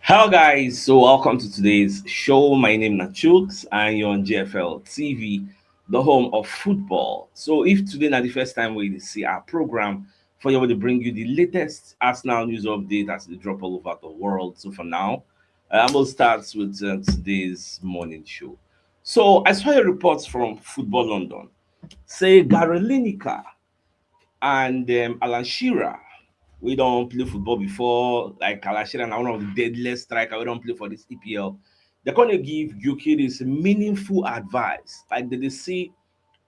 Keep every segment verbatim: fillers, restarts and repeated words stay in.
Hello guys, so welcome to today's show. My name is Chuks and you're on G F L T V, the home of football. So if today na the first time we see our program, for you will bring you the latest Arsenal news update as they drop all over the world. So for now, uh, I'm gonna start with uh, today's morning show. So I saw a report from Football London say Gary Lineker and um, Alan Shearer, we don't play football before. Like Alan Shearer, now one of the deadliest striker. We don't play for this E P L. They're gonna give Gyökeres meaningful advice. Like they, they see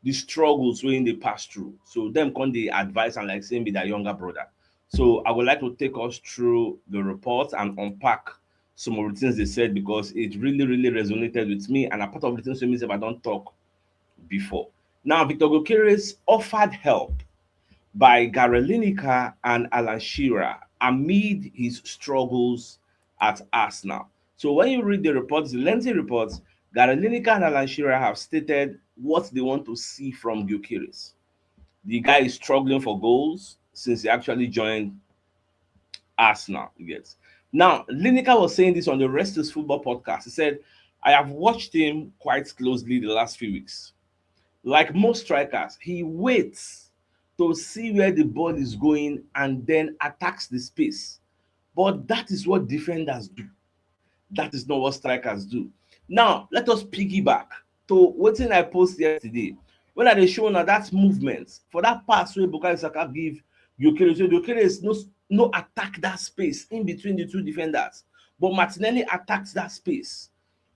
the struggles when they pass through. So them can they advise and like saying be their younger brother. So I would like to take us through the report and unpack some of the things they said because it really, really resonated with me. And a part of the things we miss if I don't talk before. Now, Victor Gyökeres offered help by Gary Lineker and Alan Shearer amid his struggles at Arsenal. So when you read the reports, the lengthy reports, Gary Lineker and Alan Shearer have stated what they want to see from Gyökeres. The guy is struggling for goals since he actually joined Arsenal. You get now, Lineker was saying this on the Restless Football podcast. He said, I have watched him quite closely the last few weeks. Like most strikers, he waits to see where the ball is going and then attacks the space. But that is what defenders do. That is not what strikers do. Now, let us piggyback to what I post yesterday. When I show now that movement for that pass where Bukayo Saka give Gyökeres, so Gyökeres no no attack that space in between the two defenders, but Martinelli attacks that space.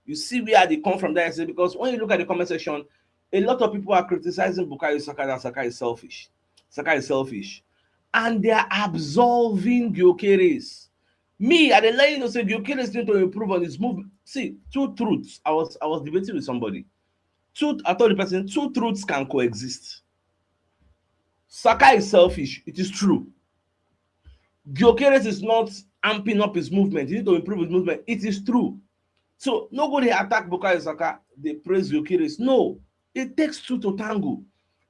You see where they come from there because when you look at the comment section, a lot of people are criticizing Bukayo Saka that Saka is selfish. Saka is selfish, and they are absolving Gyökeres. Me, I dey let you know say Gyökeres need to improve on his movement. See, two truths. I was I was debating with somebody. Two, I told the person two truths can coexist. Saka is selfish. It is true. Gyökeres is not amping up his movement. He need to improve his movement. It is true. So no go dey attack Bukayo Saka, dey praise Gyökeres. No, it takes two to tango.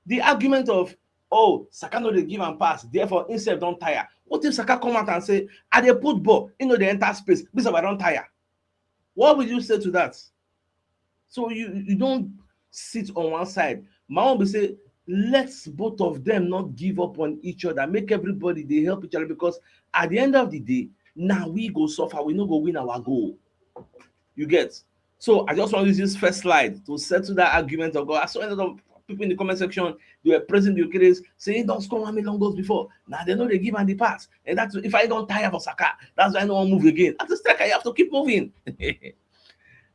The argument of, oh, Saka no dey give am pass, therefore himself don tire. What if Saka come out and say, I dey put ball, he no dey enter space, because I don tire? What will you say to that? So you you don't sit on one side. My own be say, let both of them not give up on each other. Make everybody dey help each other, because at the end of the day, now we go suffer. We no go win our goal. You get? So I just want to use this first slide to settle that argument of God. I saw a lot of people in the comment section, they were praising Gyökeres, saying he don't score one million goals before. Now they know they give am the pass. And that's if I don't tire for Saka, that's why I don't move again. As a striker, you have to keep moving.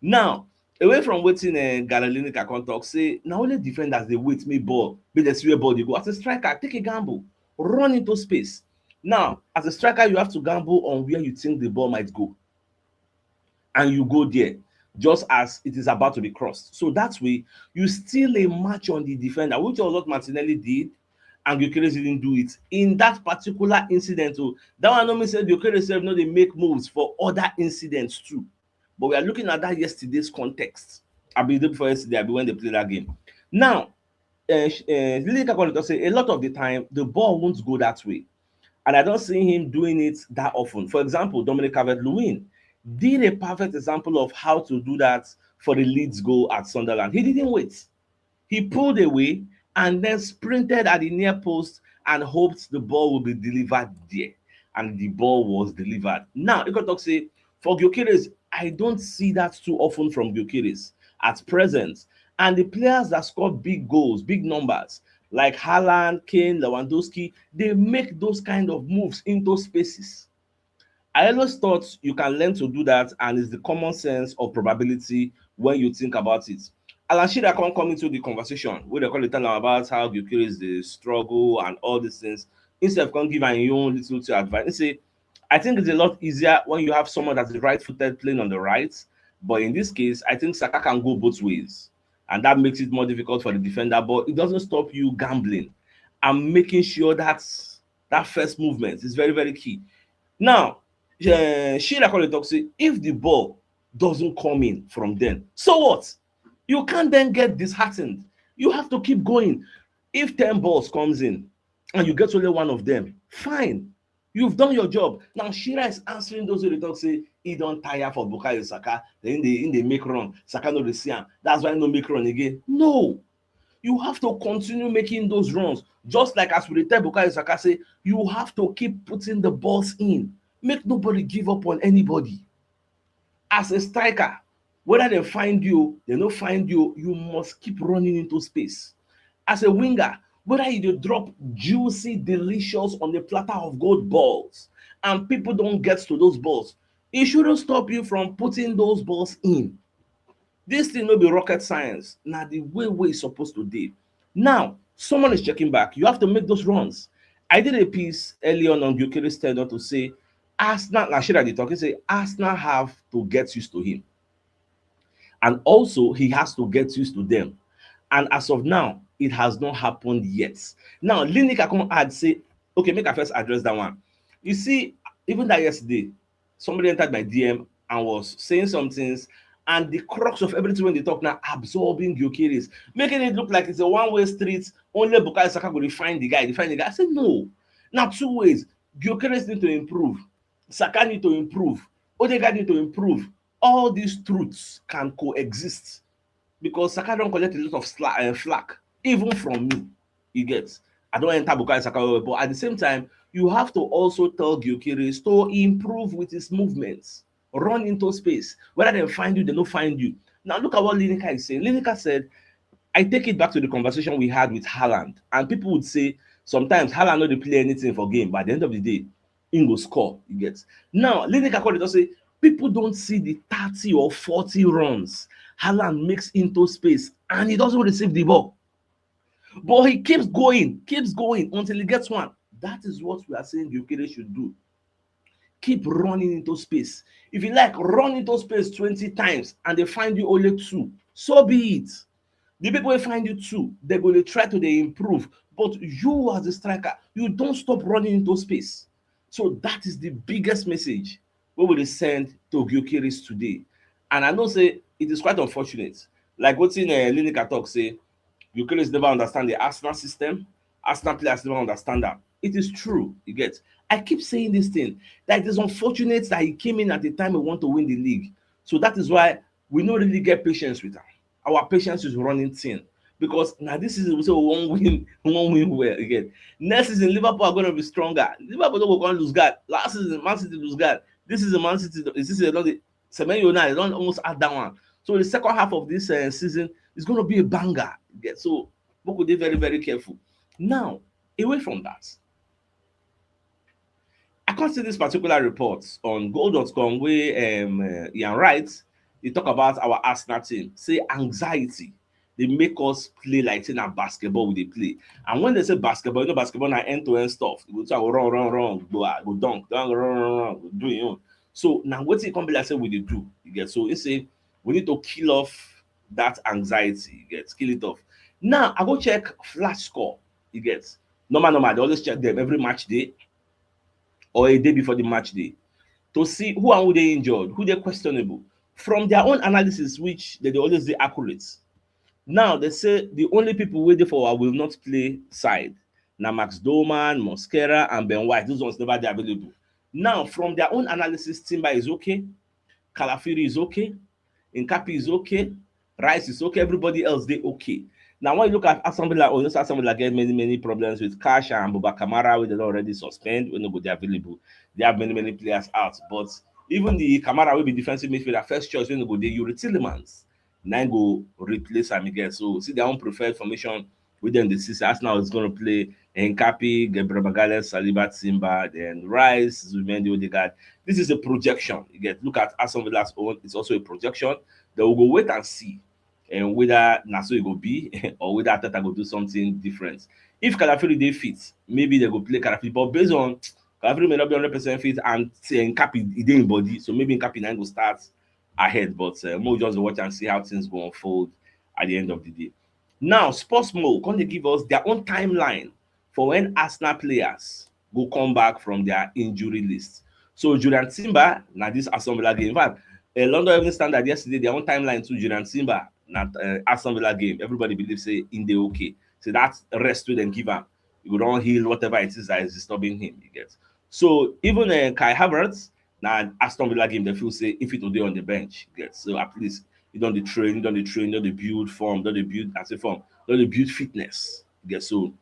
Now, away from wetin uh, Gary Lineker come talk, say na only defenders dey wait me ball, make dem see where ball dey go. As a striker, take a gamble, run into space. Now, as a striker, you have to gamble on where you think the ball might go, and you go there just as it is about to be crossed. So that way, you steal a match on the defender, which was what Martinelli did, and Gyökeres didn't do it in that particular incident. So that one no mean say Gyökeres sef no dey make moves for other incidents too. But we are looking at that yesterday's context. I believe before yesterday, I be when they play that game. Now, uh, uh, Lineker Quality say a lot of the time the ball won't go that way, and I don't see him doing it that often. For example, Dominic Calvert-Lewin did a perfect example of how to do that for the Leeds goal at Sunderland. He didn't wait. He pulled away and then sprinted at the near post and hoped the ball will be delivered there. And the ball was delivered. Now, you can talk say, for Gyökeres, I don't see that too often from Gyökeres at present. And the players that score big goals, big numbers, like Haaland, Kane, Lewandowski, they make those kind of moves into spaces. I always thought you can learn to do that, and it's the common sense of probability when you think about it. Alan Shearer come come into the conversation where they call it about how Gyökeres dey struggle and all these things. Instead of come give am your own little to advice, he say, I think it's a lot easier when you have someone that's right-footed playing on the right. But in this case, I think Saka can go both ways, and that makes it more difficult for the defender. But it doesn't stop you gambling and making sure that that first movement is very, very key. Now, uh, Shearer call talk say if the ball doesn't come in from then, so what? You can't then get disheartened. You have to keep going. If ten balls comes in and you get only one of them, fine. You've done your job. Now Shearer is answering those who dey talk say he don tire for Bukayo Saka. Then they in they make run. Saka no dey see am. That's why no make run again. No. You have to continue making those runs. Just like as we dey tell Bukayo Saka say, you have to keep putting the balls in. Make nobody give up on anybody. As a striker, whether they find you, they no find you, you must keep running into space. As a winger, whether you dey drop juicy, delicious on the platter of gold balls, and people don't get to those balls, it shouldn't stop you from putting those balls in. This thing no be rocket science. Na the way wey e suppose to dey. Now, someone is checking back. You have to make those runs. I did a piece early on on Gyökeres' tenure to say Arsenal, na Shearer dey talk, he say Arsenal have to get used to him. And also, he has to get used to them. And as of now, it has not happened yet. Now, Lineker come add say, okay, make I first address that one. You see, even that yesterday, somebody entered my D M and was saying some things, and the crux of everything wey they talk now, absorbing Gyökeres, making it look like it's a one-way street. Only Bukayo Saka go dey find the guy, dey find the guy. I said, no. Now, two ways. Gyökeres need to improve. Saka need to improve. Odegaard need to improve. All these truths can coexist, because Saka don collect a lot of sla-, uh, flack, even from me. You get? I don't enter Bukayo Saka well, but at the same time, you have to also tell Gyökeres to improve with his movements. Run into space. Whether they find you, they no find you. Now look at what Lineker is saying. Lineker said, I take it back to the conversation we had with Haaland, and people would say sometimes Haaland no dey play anything for game, but at the end of the day, he go score. You get? Now Lineker called it and say people don't see the thirty or forty runs Haaland makes into space, and he doesn't receive the ball. But he keeps going, keeps going until he gets one. That is what we are saying Gyökeres should do. Keep running into space. If you like, run into space twenty times and they find you only two. So be it. The people wey find you two, they go dey try to dey improve. But you as the striker, you don't stop running into space. So that is the biggest message wey we dey send to Gyökeres today. And I know say it is quite unfortunate. Like wetin, uh, Lineker talk say, Gyökeres never understand the Arsenal system. Arsenal players never understand that. It is true, you get. I keep saying this thing, that it is unfortunate that he came in at the time we want to win the league. So that is why we no really get patience with him. Our patience is running thin. Because now this season we say we won't win, we won't win well again. Next season, Liverpool are gonna be stronger. Liverpool no go come lose guard. Last season, Man City lose guard. This season, Man City, this season, don dey, Semenyo now, they don almost add that one. So the second half of this, uh, season is gonna be a banger. You get? So we could be very, very careful. Now, away from that, I can't see this particular report on goal dot com where, um, uh, Ian Wright, they talk about our Arsenal team. Say anxiety, they make us play like say na basketball we dey play. And when they say basketball, you know basketball na end-to-end stuff. You go try go run, run, run, go, ah, go dunk, dunk, run, run, run, go do your own. So now what it come be like say we dey do? You get? So he say we need to kill off that anxiety. You get? Kill it off. Now I go check flash score. You get? Normal, normal. They always check them every match day or a day before the match day to see who and who they injured, who they questionable. From their own analysis, which they, they always dey accurate. Now they say the only people wey dey for our will not play side na Max Doman, Mosquera, and Ben White. Those ones never dey available. Now, from their own analysis, Timber is okay, Calafiori is okay, Nkapi is okay, Rice is okay, everybody else dey okay. Now, when you look at Aston Villa, oh, you know, Aston Villa get many, many problems with Cash and Buba Kamara, wey they don already suspend, wey no go dey available. They have many, many players out, but even the Kamara wey be defensive midfielder, first choice, wey no go dey, Youri Tielemans, na go replace am again. So see their own preferred formation with them. The season Arsenal is going to play Nkapi, Gabriel Magalhaes, Saliba, Timber, then Rice, Zubimendi, Odegaard. This is a projection. You get? Look at Aston Villa's own. It's also a projection. Then we'll go wait and see, and whether na so it go be or whether Arteta go do something different. If Calafiori dey fit, maybe they go play Calafiori. But based on Calafiori may not be hundred percent fit and, uh, Nkapi, he dey in body, so maybe Nkapi na go start ahead. But, uh, we'll just watch and see how things go unfold at the end of the day. Now, Sports Mo come dey give us their own timeline for when Arsenal players go come back from their injury list. So Jurrien Timber, now this Aston Villa game. In fact, uh, London Evening Standard yesterday, their own timeline to Jurrien Timber, not, uh, Aston Villa game. Everybody believes say in the okay. So that's rest to them give him. You go don heal whatever it is that is disturbing him. You get? So even uh, Kai Havertz, now Aston Villa game, they feel say if it will be on the bench, yes. So at least you don't dey train, you don't dey train, you don't dey build form, you don't dey build as a form, you don't dey build fitness. Yes, so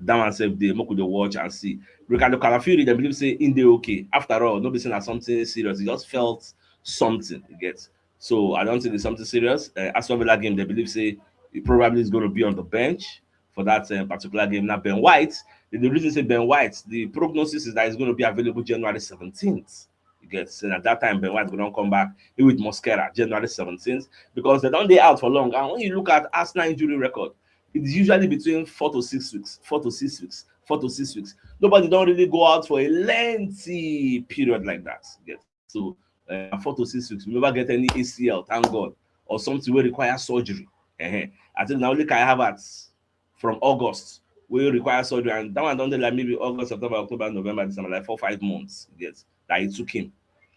that one sef dey make we dey watch and see. Ricardo Calafiori, they believe say in the okay. After all, no be saying that something serious. He just felt something. You get so I don't think it's something serious. Uh, Aston Villa game, they believe say he probably is going to be on the bench for that uh, particular game. Now Ben White, the, the reason say Ben White, the prognosis is that he's going to be available January seventeenth. You get so at that time Ben White go don come back. He with Mosquera January seventeenth because they don dey out for long. And when you look at Arsenal injury record, it's usually between four to six weeks, four to six weeks, four to six weeks. Nobody don really go out for a lengthy period like that. You get so uh, four to six weeks. We never get any A C L, thank God, or something wey require surgery. Uh-huh. I think na only Kai Havertz from August wey require surgery, and that one don dey like maybe August, September, October, November, December, like four, five months. You get that it took him.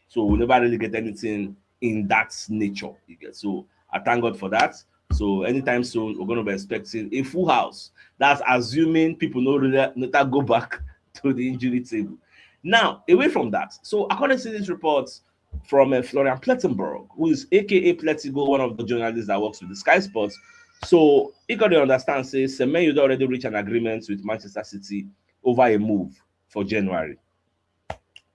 So we never really get anything in that nature. You get so I thank God for that. So anytime soon, we're going to be expecting a full house. That's assuming people no really later go back to the injury table. Now, away from that, so according to this report from uh, Florian Plettenberg, who is A K A Pletigo, one of the journalists that works with the Sky Sports, so he got to understand say Semenyo don already reach an agreement with Manchester City over a move for January.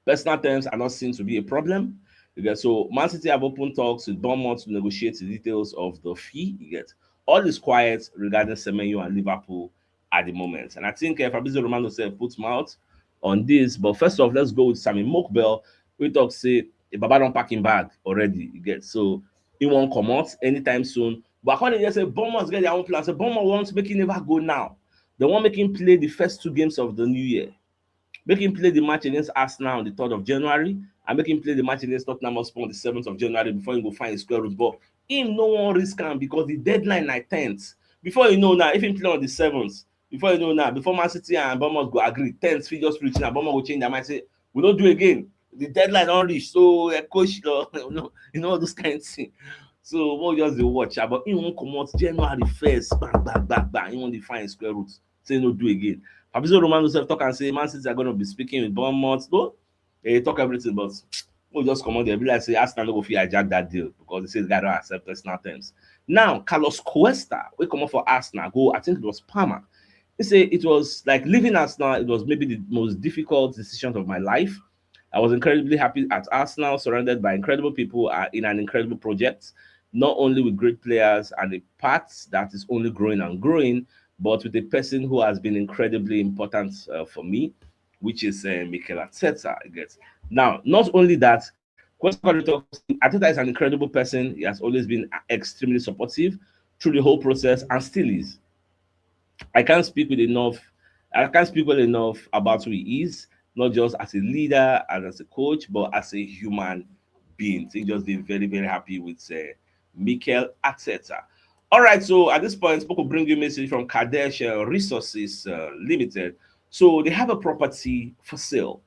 Personal terms are not seen to be a problem. You get so Man City have opened talks with Bournemouth to negotiate the details of the fee. You get all is quiet regarding Semenyo and Liverpool at the moment. And I think uh, Fabrizio Romano said put mouth on this. But first off, let's go with Sammy Mokbel. We talk say the Baba don't pack him bag already. You get so he won't come out anytime soon. But according to say Bournemouth get their own plan. So Bournemouth wants to make him never go now. They want to make him play the first two games of the new year. Make him play the match against Arsenal on the third of January and make him play the match against Tottenham Hotspur on the seventh of January before he go find his square root. But him no one risk him because the deadline na tenth. Before you know now, if he play on the seventh, before you know now, before Man City and Bournemouth go agree, tenth fit just reach now, Bournemouth go change their mind, say, we don't do again. The deadline don't reach, so uh, coach, you know, you know all those kind of things. So we'll just dey watch, but he won't come out January first, bang, bang, bang, bang. He won't define square roots. Say no do again. Fabrizio Romano self talk and say Man City are going to be speaking with Bournemouth. No, they talk everything, but we'll just come out there. Be like say Arsenal no go fit hijack that deal because they say the guy don't accept personal terms. Now, Carlos Cuesta, we come up for Arsenal, go, I think it was Palmer. He said it was like leaving Arsenal, it was maybe the most difficult decision of my life. I was incredibly happy at Arsenal, surrounded by incredible people uh, in an incredible project, not only with great players and a path that is only growing and growing, but with a person who has been incredibly important uh, for me, which is uh, Mikel Arteta. I guess. Now, not only that, Arteta is an incredible person. He has always been extremely supportive through the whole process and still is. I can't speak with enough. I can't speak well enough about who he is, not just as a leader and as a coach, but as a human being. So he just been very, very happy with uh, Mikel Arteta. All right, so at this point, Spoke will bring you a message from Kadesh uh, Resources uh, Limited. So they have a property for sale.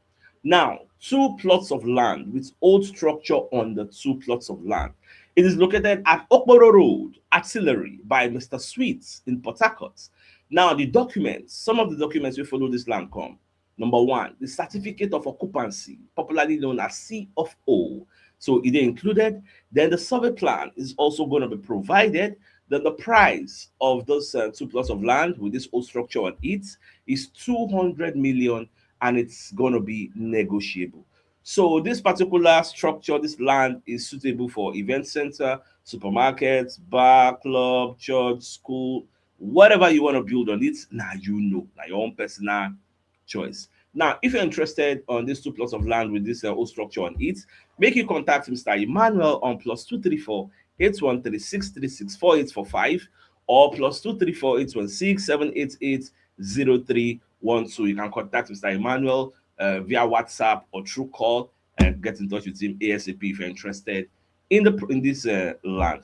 Now, two plots of land with old structure on the two plots of land. It is located at Okporo Road, Artillery, by Mister Sweets in Port Harcourt. Now, the documents, some of the documents we follow this land come. Number one, the certificate of occupancy, popularly known as C of O. So it is included. Then the survey plan is also going to be provided. Then the price of those uh, two plots of land with this old structure on it is two hundred million and it's going to be negotiable. So this particular structure, this land is suitable for event center, supermarkets, bar, club, church, school, whatever you want to build on it. Now you know, now your own personal choice. Now, if you're interested on these two plots of land with this uh, old structure on it, make you contact Mister Emmanuel on plus two three four eight one three six three six four eight four five or plus two three four eight one six seven eight eight zero three one two. You can contact Mister Emmanuel uh, via WhatsApp or through call and get in touch with him ASAP if you're interested in the in this uh, land.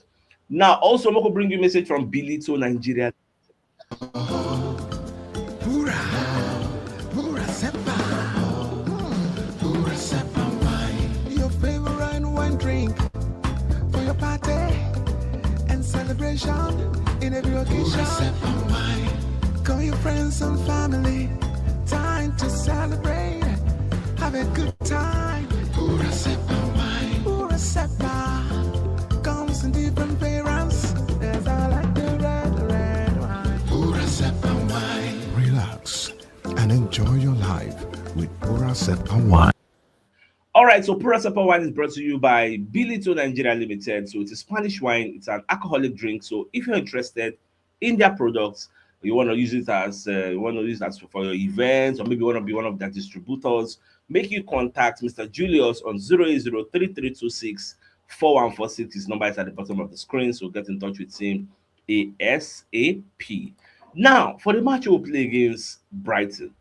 Now, also, Moko bring you a message from Bilito, Nigeria. Pura, pura sepa, pura sepa wine. Your favorite wine drink for your party and celebration in every occasion. Pura sepa wine. Call your friends and family. Time to celebrate. Good time. Pura Sepa wine. Pura Sepa. Comes in different variants. There's I like the red, red wine. Pura Sepa wine. Relax and enjoy your life with Pura Sepa wine. All right, so Pura Sepa wine is brought to you by Bilito Nigeria Limited. So it's a Spanish wine. It's an alcoholic drink. So if you're interested in their products, you want to use it as uh, you want to use it as for your events, or maybe you want to be one of their distributors, make you contact Mister Julius on zero eight zero three three two six four one four six. His number is at the bottom of the screen, so get in touch with him ASAP. Now, for the match we'll play against Brighton,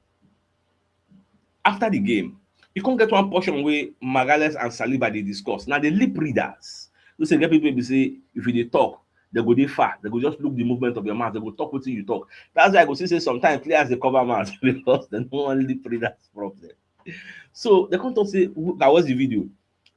after the game, you can't get one portion where Magalhaes and Saliba they discuss. Now, the lip readers, you say, get people say, if you dey talk, they go dey far. They go just look the movement of your mouth. They go talk what you talk. That's why I go see say sometimes players they cover mouth because they don't want lip readers problem. So they come talk say, "Who- that was the video."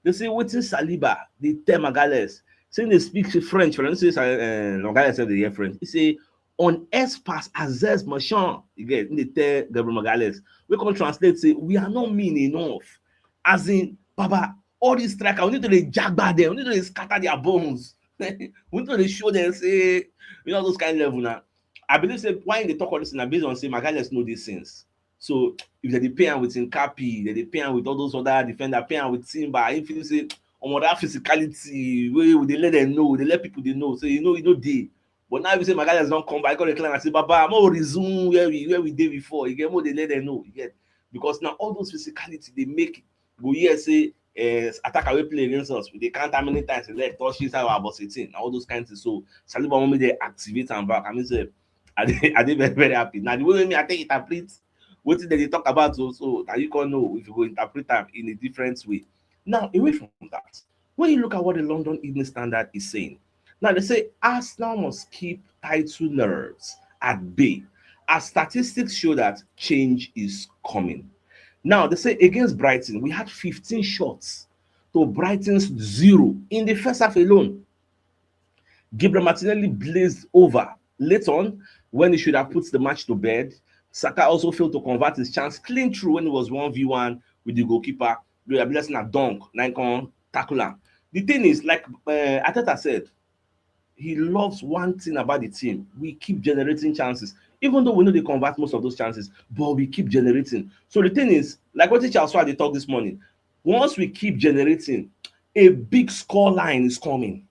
They say, "Waiting Saliba, they tell Magalhaes." Say they speak French, for instance, uh, Magalhaes said they hear French. He say, "On espace, azez machin." Again, they tell Gabriel Magalhaes. We can translate, say, "We are not mean enough." As in, Baba, all these strikers, we need to dey jagba them, we need to dey scatter their bones. We need to dey show them, say, you know, those kind of level now. I believe say why they talk all this now based on say Magalhaes know these things. So if they dey pay am with Nkapi, they dey pay am with all those other defender, pay am with Timber, if you say, "Omo, that physicality, we, we dey let them know, they let people they know." So you know, you know they. But now if you say Magalhaes don't come back, I call the client and say, "Baba, I'm gonna resume where we where we did before." You get more, they let them know. You get, because now all those physicality they make go here say, uh, attacker we play against us. They can't how many times they let touch inside our boss eighteen. Now all those kinds of, so Saliba want me they activate and back. I mean, say, I dey, I dey very, very happy. Now the way me I take interpret what did they talk about, so, so now you can know if you go interpret them in a different way. Now, away from that, when you look at what the London Evening Standard is saying, now they say Arsenal must keep title nerves at bay as statistics show that change is coming. Now, they say against Brighton, we had fifteen shots to Brighton's zero in the first half alone. Gabriel Martinelli blazed over late on when he should have put the match to bed. Saka also failed to convert his chance clean through when it was one v one with the goalkeeper. Blessing a dunk, Nikon tackle am. The thing is, like uh, Arteta said, he loves one thing about the team. We keep generating chances, even though we know they convert most of those chances, but we keep generating. So the thing is, like what Charles Suarez talk this morning, once we keep generating, a big score line is coming,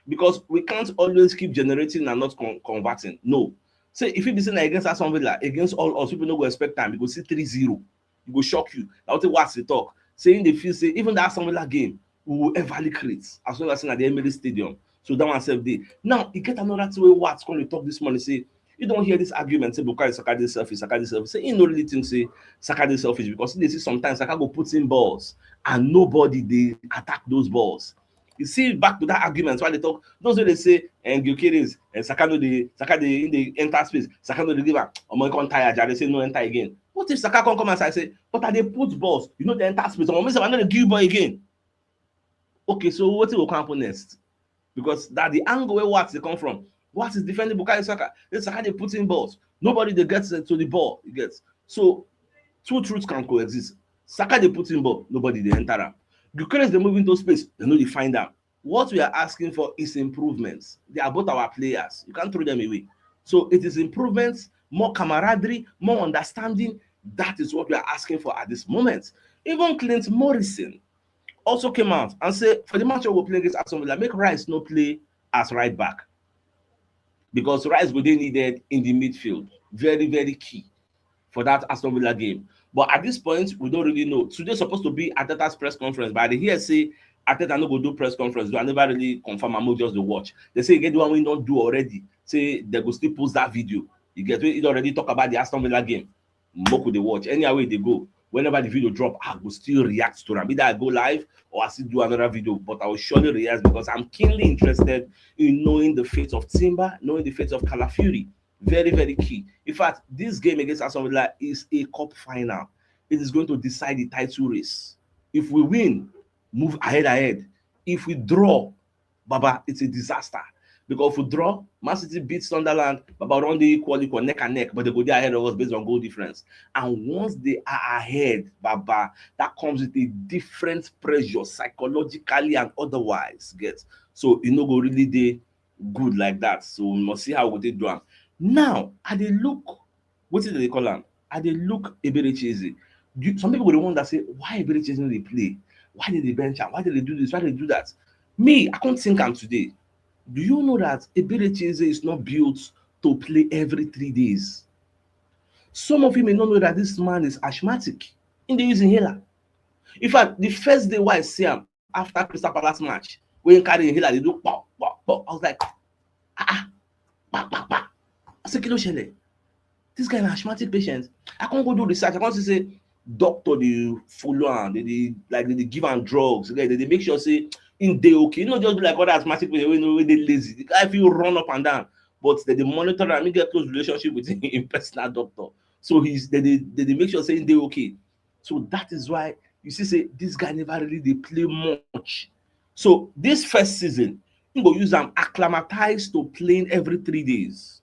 because we can't always keep generating and not con- converting. No. Say if you be saying against Aston Villa, against all us, people no go expect time. You go see three zero. You go shock you. Now what the talk, saying they feel say even that Aston Villa game, we will everly create as long as in at the Emirates Stadium. So that one self day. Now you get another thing where Watts come to talk this morning. Say you don't hear this argument. Say Bukayo Saka dey selfish, Saka dey selfish. Say he no really think say Saka dey selfish because they see sometimes Saka go put in balls and nobody they attack those balls. You see back to that argument why they talk. Those wey they say and Gyökeres and Saka no dey, Saka dey in the enter space. Saka no dey give am. Omo come tire. Jare say no enter again. What if Saka come come and say, "But I dey put balls. You know they enter space. Omo say I no dey give ball again." Okay, so what will happen next? Because that the angle where Watts they come from. Watts is defending Bukayo Saka. Then Saka they put in balls. Nobody they gets to the ball. You get, so two truths can coexist. Saka they put in ball. Nobody they enter am. Gyökeres they move into space. They know they find am. What we are asking for is improvements. They are both our players. You can't throw them away. So it is improvements, more camaraderie, more understanding. That is what we are asking for at this moment. Even Clint Morrison also came out and said for the match we play against Aston Villa, make Rice no play as right back because Rice will be needed in the midfield. Very, very key for that Aston Villa game. But at this point, we don't really know. Today's supposed to be Arteta's press conference, but I hear say Arteta no go do press conference. So I never really confirm. I'm just the watch. They say get the one we don't do already. Say they go still post that video. You get it already talk about the Aston Villa game. Moku they watch. Any way they go, whenever the video drop, I will still react to them. Either I go live or I still do another video, but I will surely react because I'm keenly interested in knowing the fate of Timber, knowing the fate of Calafiori. Very, very key. In fact, this game against Aston Villa is a cup final. It is going to decide the title race. If we win, move ahead, ahead. If we draw, Baba, it's a disaster. Because if we draw, Man City beat Sunderland, Baba, don dey equal equal, neck and neck, but they go dey ahead of us based on goal difference. And once they are ahead, Baba, that comes with a different pressure psychologically and otherwise. Get? So e no go really dey good like that. So we must see how we go take do am. Now, I dey look wetin dem dey call am. I dey look Eberechi Eze. You, some people go dey wonder say why Eberechi Eze no dey play, why dem dey bench am, why dem dey do this, why dem dey do that. Me, I come think am today. Do you know that Eberechi Eze is not built to play every three days? Some of you may not know that this man is asthmatic. He dey use inhaler. In fact, the first day wey I see am after Crystal Palace match, wey he carry inhaler dey do pow pow pow, I was like, ah ah, pa pa pa. I say, kí ló ṣẹlẹ̀? This guy na asthmatic patient. I come go do research. I come see say doctor dey follow am, dem dey, like, dem dey give am drugs. Like, dem dey make sure say he dey okay. E no just be like other asthmatic patient wey no, wey dey lazy. The guy fit run up and down, but dem dey monitor am. He get close relationship with him personal doctor, so he's, dem dey, dem dey make sure say he dey okay. So that is why you see say this guy never really dey play much. So this first season, he go use am acclimatize to playing every three days.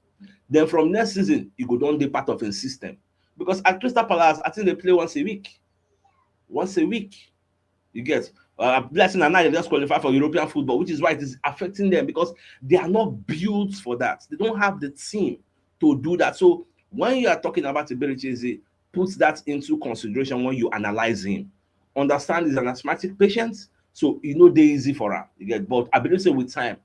Then from next season, e go don dey part of him system. Because at Crystal Palace, I think they play once a week. Once a week. You get? Uh, blessing and now they just qualify for European football, which is why it is affecting them, because they are not built for that. They don't have the team to do that. So when you are talking about Eberechi Eze, put that into consideration when you analyze him. Understand he's an asthmatic patient, so e no dey easy for am. You get? But I believe say with time,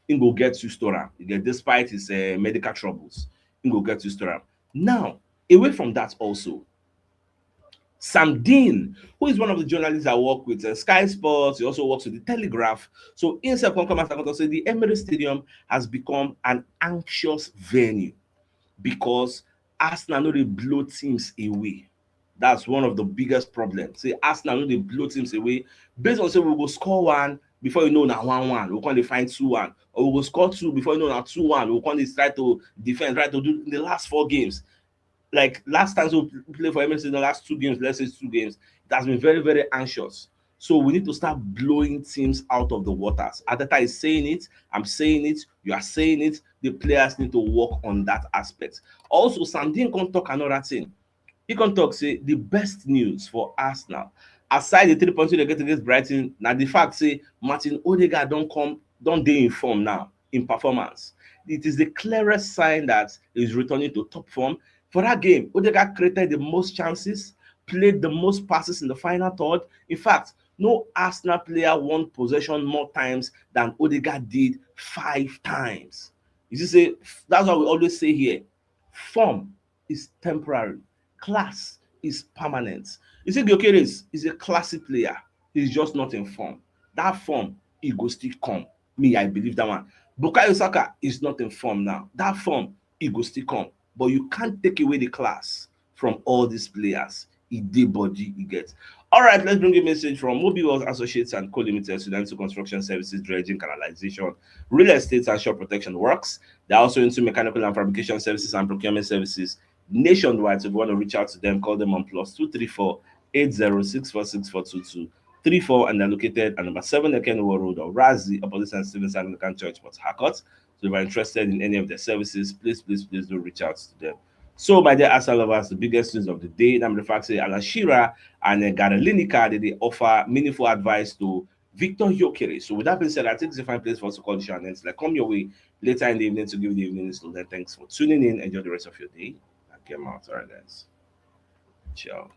he go get used to am. You get? Despite his uh, medical troubles, he go get used to am. Now, away from that also, Sam Dean, who is one of the journalists I work with, uh, Sky Sports, he also works with the Telegraph. So himself come come as I say the Emirates Stadium has become an anxious venue because Arsenal no dey blow teams away. That's one of the biggest problems. Say Arsenal no dey blow teams away. Based on say we go score one, before you know na one one, we come dey find two one, or we go score two, before you know na two one, we come dey try to defend, try to do in the last four games. Like last time we play for Emirates in the last two games, let's say two games, it has been very, very anxious. So we need to start blowing teams out of the waters. Arteta is saying it, I'm saying it, you are saying it. The players need to work on that aspect. Also, Sam Dean come talk another thing. He come talk say the best news for Arsenal, aside the three points wey dem get against Brighton, na the fact say Martin Odegaard don come, don dey in form now, in performance. It is the clearest sign that he's returning to top form. For that game, Odegaard created the most chances, played the most passes in the final third. In fact, no Arsenal player won possession more times than Odegaard did, five times. You see say, that's why we always say here, form is temporary, class is permanent. You see, Gyökeres is a classy player. He's just not in form. That form, he go still come. Me, I believe that one. Bukayo Saka is not in form now. That form, he go still come. But you can't take away the class from all these players. E dey body, e get. All right, let's bring a message from Mobi Wells Associates and Co Limited, Sudan Construction Services, dredging, canalization, real estate, and shore protection works. They're also into mechanical and fabrication services and procurement services nationwide. So if you want to reach out to them, call them on plus two three four eight zero six four six four two two three four, and they're located at number seven Ekenwo Road or Razi, opposite Saint Stephen's Anglican Church, Port Harcourt. So if you're interested in any of their services, please, please, please do reach out to them. So, my dear Arsenal lovers, the biggest news of the day, I'm the fact say Alan Shearer and uh, Gary Lineker, they, they offer meaningful advice to Victor Gyökeres. So, with that being said, I think it's a fine place for us to call the show and end. Like, come your way later in the evening to give the evening news. So then, thanks for tuning in. Enjoy the rest of your day. I came out. All right, guys. Ciao.